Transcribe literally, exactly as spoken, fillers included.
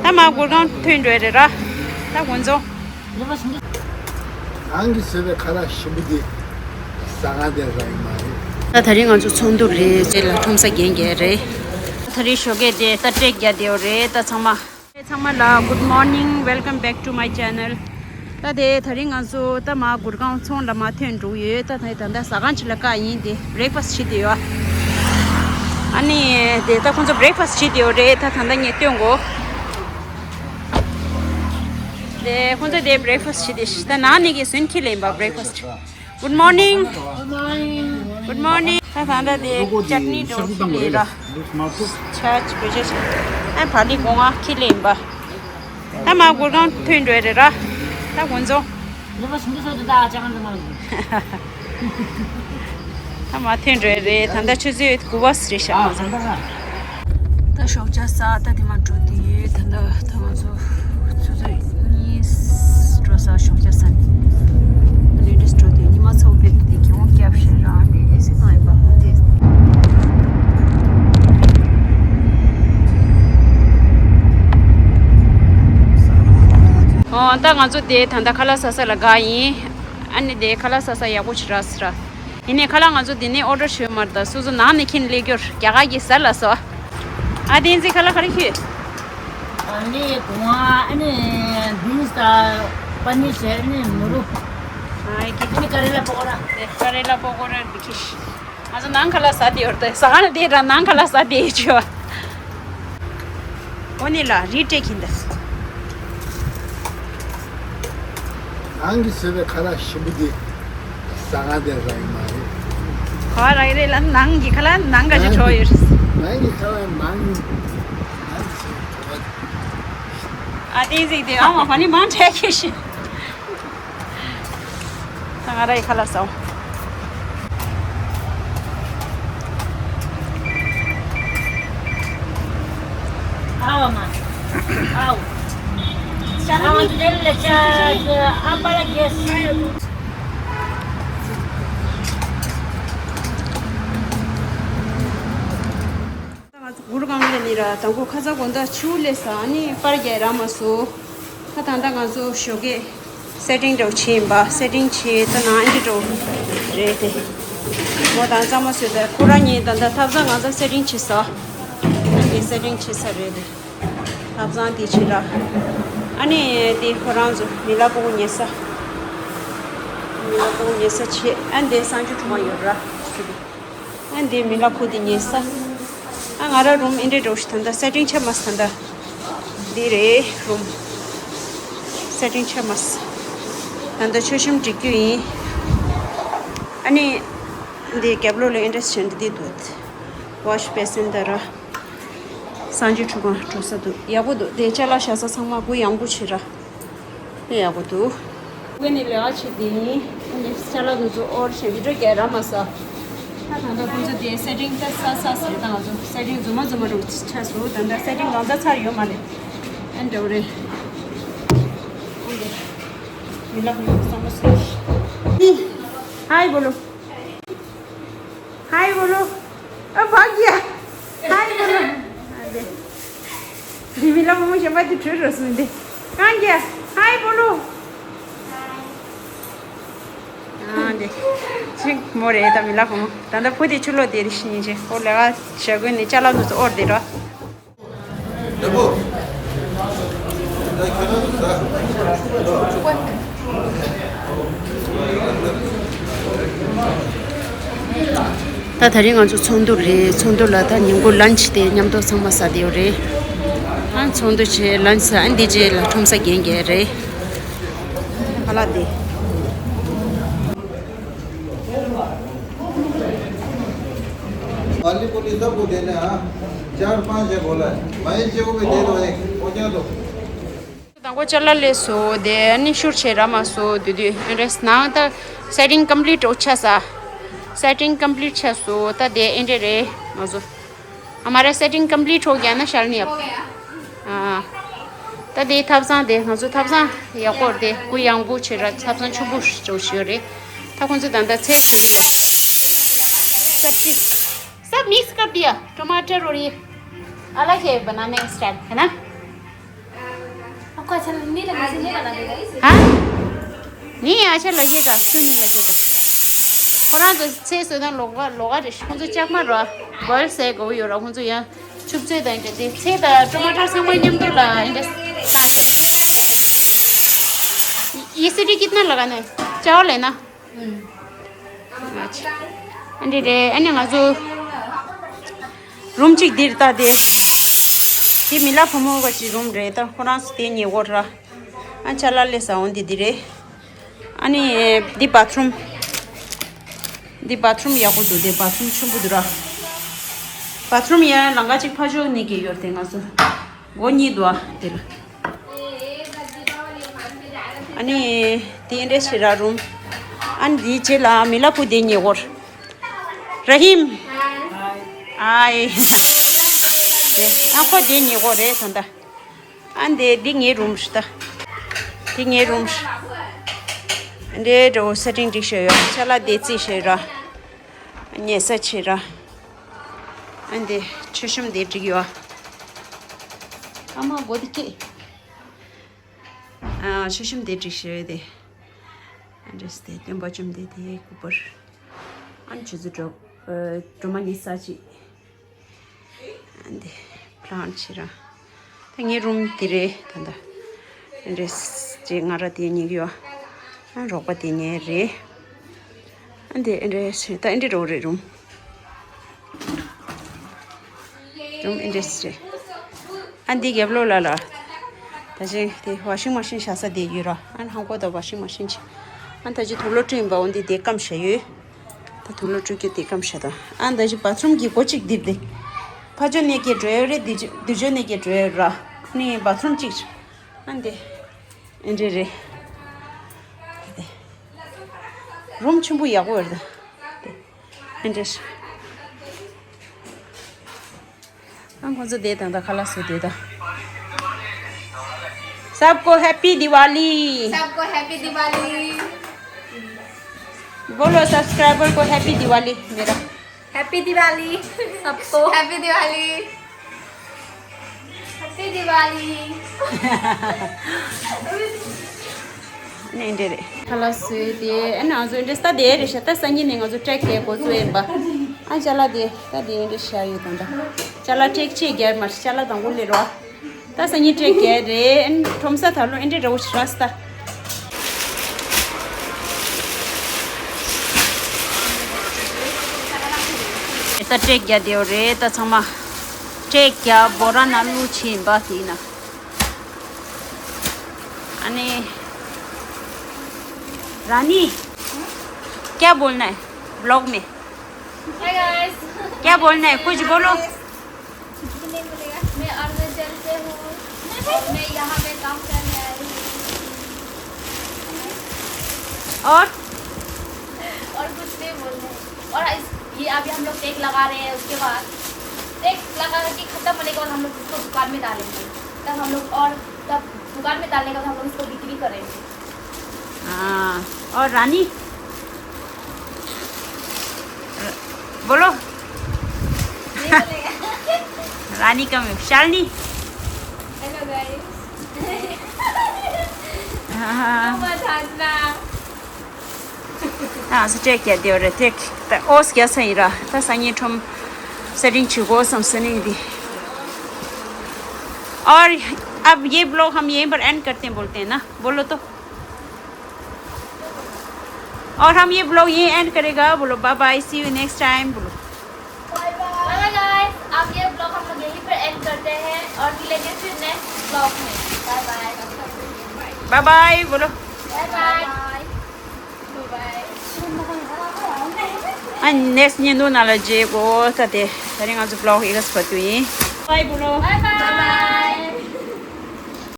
ད་མ་གུར་ཁང་ཐོན་འགྲོ་ཡ་རེད་ར། ད་ཁོང་ཚོ། རང་གིས་བཟོས་པའི་ཁ་ལག་ཞིམ་པོ་འདི་ཟ་ག་བསྡད་ར་ཡིན་མ་རེད། ད་དེ་རིང་ང་ཚོ་ཚོགས་འདུ་རེད། རྗེས་ལ་ཁྲོམ་ས་རྒྱན་རྒྱག་རེད། ད་རིང་ཞོགས་ཀས་དེ་ད་སྤྲད་རྒྱག་བསྡད་ཡོད་རེད་ད་ཚང་མ། ཚང་མ་ལ་good morning, welcome back to my channel. ད་དེ་ད་རིང་ང་ཚོ་ད་མ་གུར་ཁང་ཚོང་ལ་མ་ཐོན་འགྲོ་ཡོད། ད་ད་ད་ཟ་ཁང་ཅིག་ལ་བཀག་ཡིན། དེ་breakfast བྱེད་དེ་ཡོད། ཨ་ནི་དེ་ད་ཁོང་ཚོ་breakfast བྱེད་དེ་ཡོད་རེད། ད་ད་ད་ངས་སྟོན་གོ། དེ་ཁོང་ཚོ་དེ་breakfast བྱེད་དེ་ད་ནང་ནས་ཀྱི་སོན་ཁྱི་ལེན་པ་breakfast. Good morning. Good morning. ད་ད་ད་དེ་ཅ་ཊི་ནི་འགྲོ་ཁྱི་ལེན་ར། ཆ་ཅི་བེ་ཅེ་ཆ། ཨ་ཕ་ལི་གོང་ང་ཁྱི་ལེན་པ། ད་མ་གུར་ཁང་ཐོན་འགྲོ་རེད་ར། ད་ཁོང་ཚོ། ད་མ་ཐོན་འགྲོ་རེད། ད་ལྟ་ཆུ་ཚོད་དགུ་པ་རེད་ཤག་ང་ཚོ། ད་ཞོགས་ཇ་ཟ་ད་དེ་མ་འགྲོ་དུས་ད་ལྟ་ད་ང་ཚོ་ཆུ་ཚོད་གཉིས་འགྲོ་ས་ཞོགས་ཇ་ཟ་ནས། ལས་འབྲས་འགྲོ་དུས་ཉི་མ་ཚ་པོ་དཔེ་དེ་གི་འོང་སྐྱབས་ཤེས་རང་ནས་ཨེ་སི་བཏང་ཡིན་པ་འོང་དེ། ཨོ་ད་ང་ཚོ་དེ་ད་ལྟ་ཁ་ལག་ཟ་ས་ལ་བསྒགས་ཡིན། ཨ་ནི་དེ་ཁ་ལག་ཟ་ས་ཡག་པོ་ཅིག་རག་སི་ར། ཡིན་ནའི་ཁ་ལག་ང་ཚོ་འདི་ནས་ཨོ་ཌར་བྱོས་མ་རེད། ད་སོ་སོ་ནང་ནས་ཁྱེར་སླེབས་རྒྱུར་རྒྱ་གར་གྱི་ཟ་ལ་སོ། ཨ་བསྟན་འཛིན་ཁ་ལག་ག་རེ་ཁྱོད། ཨ་ནི་གོང་ཨ་ནི་བིན་སི་དང་པ་ནི་ཟེར་ནི་མུ་རུ། ཨ་ནི་ཀ་རེ་ལ་པོ་ཀོ་ར། ཀ་རེ་ལ་པོ་ཀོ་ར་འདི་ཁྱེར། ང་ཚོ་ནང་ཁ་ལག་ཟ་དེ་ཡོད་རེད། ཟ་ཁང་ལ་བསྡད་ར་ནང་ཁ་ལག་ཟ་དེ་ཡོད་ཆོ། འོ་ནི་ལ་རི་སྤྲད་གིན་ད། རང་གིས་བཟོས་པའི་ཁ་ལག་ཞིམ་པོ་འདི་ཟ་ག་བསྡད་ར་ཡིན་མ་རེད། ག་བ་རག་གི་རེད་ལ་ནང་གི་ཁ་ལག་ནང་ག་ཅིག་བྲོ་ཡོད་རེད། ནང་གི་ཁ་ལག་ནང་ནང་གི་བཟོས་པའི་ཁ་ལག་ཨ་དེ་ཟིག་དེ་ཨ་མ་ཕ་ནི་མང་དྲགས་ཁྱེར་ཤི། ད་ང་ར་ཡི་ཁ་ལག་ཟ། ཨའོ་མ། ཨའོ། ཨའོ་དེ་ལ་ཅ་ཨ་པ་ལ་གེ་སི། ང་ཚོ་གུར་ཁང་ལ་ནི་ར་དང་པོ་ཁ་ཚ་དགོང་དག་ཆུ་ལས་ས་ནི་པར་རྒྱག་རག་མ་སོང་། ད་ད་ལྟ་ང་ཚོ་ཞོགས་ཀས་སེ་ཊིང་འདྲ་བོ་བྱས་ཡིན་པ། སེ་ཊིང་བྱས་ད་ནང་ཨེ་འདྲ་འདྲ་བོ་རེད་དེ། མོ་དང་གཙང་མ་བཟོས་ད་ཁོ་རང་གཉིས་ད་ལྟ་ཐབ་ཚང་ང་ཚོ་སེ་ཊིང་བྱེད་ས། ཨ་ནི་སེ་ཊིང་བྱེད་ས་རེད་དེ། ཐབ་ཚང་དེ་བྱེད་ར། ཨ་ནི་དེ་ཁོ་རང་ཚོ་མི་ལ་ཕུ་གུ་ཉལ་ས། མི་ལ་ཕུ་གུ་ཉལ་ས་བྱེད། ཨ་ནི་དེ་གསང་སྤྱོད་ཁང་ཡོད་ར། ཨ་འདི་མི་ལ་ཕུ་དེ་ཉལ་ས། ཨ་ང་ར་རུམ་ཨེ་འདྲ་འདྲ་བོ་ཞིག་ད་ལྟ་སེ་ཊིང་ཆགས་མ་སོང་། ད་ལྟ་འདི་རེད་རུམ། སེ་ཊིང་ཆགས་མ་སོང་། ད་ལྟ་མཆོད་གཤོམ་སྒྲིག་རྒྱུ་ཡིན། ཨ་ནི་འདི་རྒྱབ་ལོགས་ལ་ཨེ་འདྲ་བྱས་འདི་འདུག་ཝ་ཤི་བེ་སིན་ད་ར། གསང་སྤྱོད་ཁང་འགྲོ་ས་འདུག་ཡག་པོ་འདུག་དེ་ཅ་ལག་བཞག་ས་ཚང་མ་གུ་ཡངས་པོ་བྱེད་ར། དཔེ་ཡག་པོ་འདུག་དབུས་ནས་ལས་ཀ་བྱེད་དེ་ཡིན། ཨ་ནི་ཅ་ལག་དེ་ཚོ་ཨོར་ཌར་བྱས་བི་ཌིའོ་རྒྱག་རག་མ་སོང་། ད་ད་ལྟ་ཁོང་ཚོ་དེ་སེ་ཊིང་ད་ས་ས་ཟེར་ད་ང་ཚོ་སེ་ཊིང་རྫུན་མ་རྫུན་མ་རུ་ཆགས་སོང་། ད་ལྟ་སེ་ཊིང་གང་ཚ་ཚར་ཡོད་མ་རེད། ཨ་འདྲ་བོ་རེད། ཨ་འདྲ། མི་ལ་ཁོང་ཚོ་བསམ་བློ་ཟེར། ཧའི་བོ་ལོ། ཧའི་བོ་ལོ། ཨ་བག་གིས། ཧའི་བོ་ལོ། ཨ་དེ། དེ་མི་ལ་བུ་མོ་གཞན་པ་དེ་བྲོས་འགྲོ་སོང་དེ། གང་གིས། ཧའི་བོ་ལོ། ཨ་དེ། ཅིག་མོ་རེད་ད་མི་ལ་བུ་མོ། ད་ལྟ་བུ་དེ་ཆུ་ལོག་དེ་རེ་ཞིག་ཡིན་ཅེ། ཨོ་ལས་ཀ་བྱ་དགོས་ནི་ཅ་ལག་དེ་ཚོ་ཨོར་དེ་རོ། ད་དེ་རིང་ང་ཚོ་ཚོགས་འདུ་རེད། ཚོགས་འདུ་ལ་ད་ཉིན་གུང་ལན་ཆི་དེ་མཉམ་དུ་ཚང་མ་ཟ་དེ་ཡོད་རེད། ཨ་ཚོགས་འདུ་བྱས་ལན་ཆི་ཟ། ཨ་འདི་རྗེས་ལ་ཁྲོམ་ས་རྒྱན་རྒྱག་རེད། ཨ་ལ་དེ། पाली पुलिस सबको देना है, हाँ। चार पाँच है बोला है। मैं इस जगह पे दे दो एक, हो गया तो। དང་པོ་ཅ་ལག་ལས་སོ་དེ་ཨ་ནི་ཤུར་བྱེད་ར་མ་སོ་དུ་དུ་ཨེ་འདྲས་ནང་ད་སེ་ཊིང་ཀམ་པི་ལིཊ་འོ་ཆ་ས། སེ་ཊིང་ཀམ་པི་ལིཊ་ཆ་སོ་ད་དེ་ཨེ་འདྲས་རེད་ང་ཚོ། हमारा सेटिंग कंप्लीट हो गया ना शालिनी अब? हाँ। ད་དེ་ཐབ་ཚང་དེ་ང་ཚོ་ཐབ་ཚང་ཡག་པོ་རེད་དེ། གུ་ཡངས་པོ་བྱེད་ར། ཐབ་ཚང་ཕྱུག་པོ་ཞིག་བྱེད་རེད། ད་ཁོང་ཚོ་ད་ལྟ་ཚལ་བྱེད་ཀྱི་ཡོད། सब चीज़ सब मिक्स कर दिया, टमाटर और ये अलग है बनाने का स्टाइल, है ना? ཁ་ཆེ་ནི་ལ་མི་སེ་ནི་ལ་ལ་ལ། ཧ། ནི་ཨ་ཆེ་ལ་ཞེ་ག་སུ་ནི་ལ་ཞེ་ག། ཁོ་རང་ཚོ་ཚེ་བསོད་ནམས་ལོག་པ་ལོག་ག་རེ་ཁོང་ཚོ་ལྕགས་མ་ར་བལ་ཟས་དགོས་ཡོད་ར། ཁོང་ཚོ་ཡང་ཆུ་བཙོས་དང་འདྲ་དེ་ཚེ་དང་ཊོ་མ་ཊར་ཚང་མ་མཉམ་དུ་ལ་འདྲ། ये सीटी कितना लगाना है? चावल है ना? अच्छा। ཨ་འདི་རེད། ཨ་ནི་ང་ཚོ་རུམ་གཅིག་འདིར་ལྟ་དེ། དེ་མི་ལ་ཕོ་མོ་ག་ཅིག་རུམ་རེད། ད་ཁོ་རང་ཚོ་དེ་ཉེ་འོར་ར། ཨ་ཅ་ལག་ལས་ས་འོང་འདི་འདི་རེད། ཨ་ནི་འདི་བ་ཐི་རུམ། འདི་བ་ཐི་རུམ་ཡག་པོ་འདུག་དེ་བ་ཐི་རུམ་ཆེན་པོ་འདུག་ར། བ་ཐི་རུམ་ཡང་ལང་ཀ་གཅིག་ཕ་ཕྱོགས་ནས་གི་ཡོད་དེ་ང་ཚོ། སྒོ་གཉིས་འདུག་ཨ་དེ་ལ། ཨ་ནི་དེ་འདྲ་ཞིག་ར་རུམ། ཨ་ནི་དེའི་རྗེས་ལ་མི་ལ་ཕུ་དེ་ཉེ་འོར། ར་ཧིམ། ཨའི། ཨ་ཁོ་དེ་ཉེ་འོར་རེད་ད་ལྟ། ཨ་འདི་འདི་ངའི་རུམ་ཞིག་ད། འདི་ངའི་རུམ་ཞིག་འདི་འདྲ་བོ་སེ་ཊིང་འགྲིག་ཤོས་ཡོད། ཅ་ལག་དེ་རྩིས་ཤོས་ར། ཉལ་ས་ཆེ་ར། ཨ་འདི་མཆོད་གཤོམ་དེ་འགྲིག་ཡོད། ཨ་མ་སྒོ་དེ་སྐྱེ། ཨ་མཆོད་གཤོམ་དེ་འགྲིག་ཤོས་དེ། ཨ་འདྲས་དེ་སྟོན་པ་བཅོམ་ལྡན་འདས་སྐུ་པར། ཨ་ནི་ཆུ་ཚོད་དྲུག་ཨ་སྒྲོལ་མ་ཉལ་ས་ཅིག་ཨ་འདི་པི་ལན་ཆེ་ར། ད་ངའི་རུམ་དེ་རེད་ད་ད། ཨ་འདྲས་ཅིག་ང་ར་དེ་ཉལ་གི་ཡོད། ཨ་རོགས་པ་དེ་ཉལ་རེད། ཨ་འདི་ཨ་འདྲས་ད་ཨ་འདྲས་རོ་རེད་རུམ། རུམ་ཨིན་ཌས་ཊི་རི། ཨ་འདི་རྒྱབ་ལོགས་ལ་ལ། ད་ཅི་དེ་ཝ་ཤིང་མ་ཤིན་བཞག་ས་དེ་ཡོད་ར། ཨ་ཧང་གོ་ད་ཝ་ཤིང་མ་ཤིན་ཅི། ཨ་ད་ཅི་དུག་ལོག་བཀྲུས་ཡིན་པ་འོ་འདི་དེ་སྐམ་བཞག་ཡོད། ད་དུག་ལོག་བཀྲུས་རྒྱུ་དེ་སྐམ་བཞག་དང་། ཨ་ད་ཅི་བ་ཐི་རུམ་གྱི་སྒོ་གཅིག་རྡིབ་དེ། ཕ་ཇོ་ནས་ཀྱི་འགྲོ་ཡོད་རེད། དེ་ཅི་དུ་ཇོ་ནས་ཀྱི་འགྲོ་ཡོད་ར། ནི་བ་ཐི་རུམ་གཅིག་ཨ་འདི། ཨེ་འདྲས་རེད། རུམ་ཆེན་པོ་ཡག་པོ་ཡོད་རེད། ཨེ་འདྲས། ཨ་ཁོང་ཚོ་བསྡད་དང་ད་ཁ་ལག་བཟོས་བསྡད་ད། सबको हैप्पी दिवाली। सबको हैप्पी दिवाली। बोलो सब्सक्राइबर को हैप्पी दिवाली मेरा। हैप्पी दिवाली सबको। हैप्पी दिवाली। हैप्पी दिवाली। ནས་འདྲེ་རེད། ཁ་ལག་བཟོས་ཏེ་ཨ་ནང་ཚོ་འདྲེ་ས་དེ་རེད་ཤག་ད་སང་ཉིན་ནས་ང་ཚོ་ཊེག་གེ་འགོ་བཙུགས་ཡིན་པ། ཨ་ཅ་ལག་དེ་ད་དེ་འདྲེ་ཤག་ཡོད་དང་ད། ཅ་ལག་ཊེག་ཆེ་རྒྱལ་མ་ཅ་ལག་དང་པོ་ལས་རོ། ད་སང་ཉིན་ཊེག་གེ་རེད། ཨ་ཁྲོམ་ས་ད་ལོ་ཨེ་འདྲེ་རེ་བོ་ཞིག་རག་ས་ད། ད་ཊེག་རྒྱག་དེ་ཡོད་རེད། ད་ཚང་མ་ཊེག་རྒྱག་བོ་ར་ན་ལུ་ཆེ་ཡིན་པ་དེ་ཡིན་ན། अने रानी, क्या बोलना है ब्लॉग में? Hi guys. क्या बोलना है, कुछ बोलो। कुछ भी नहीं बोलेगा। मैं अरुणाचल से हूँ और मैं यहाँ पे काम करने आई हूँ। और? और कुछ नहीं बोलना है। और इस, ये अभी हम लोग टेक लगा रहे हैं, उसके बाद टेक लगा के खत्म होने के बाद हम लोग उसको दुकान में डालेंगे। तब हम लोग और तब दुकान में डालने के बाद हम लोग इसको बिक्री करेंगे। हाँ, और रानी? बोलो। नहीं बोलेगा। रानी कम है। शालिनी? Hello guys. हाँ। मत हंसना। हाँ, से टेक किया दे रहे टेक। तो ओस क्या सही रहा? तो संगी ठम सेटिंग छुगो सम सनी दी। और अब ये ब्लॉग हम यहीं पर एंड करते हैं, बोलते हैं ना, बोलो तो। और हम ये ब्लॉग यहीं एंड करेगा, बोलो bye bye, see you next time, बोलो। बाय बाय गाइस, अब ये ब्लॉग हम लोग यहीं पर एंड करते हैं और मिलेंगे फिर नेक्स्ट ब्लॉग में। Bye bye. बाय बाय बोलो। Bye bye. Bye bye. ཨ་ནེགསི་ཉིན་དུ་ན་ལ་རྗེས་གོ་ད་དེ་ད་རིང་ང་ཚོ་བི་ལོག་ཡི་གེ་སྤར་རྒྱུ་ཡིན། བའི་བུ་ལོ། བའི་བའི།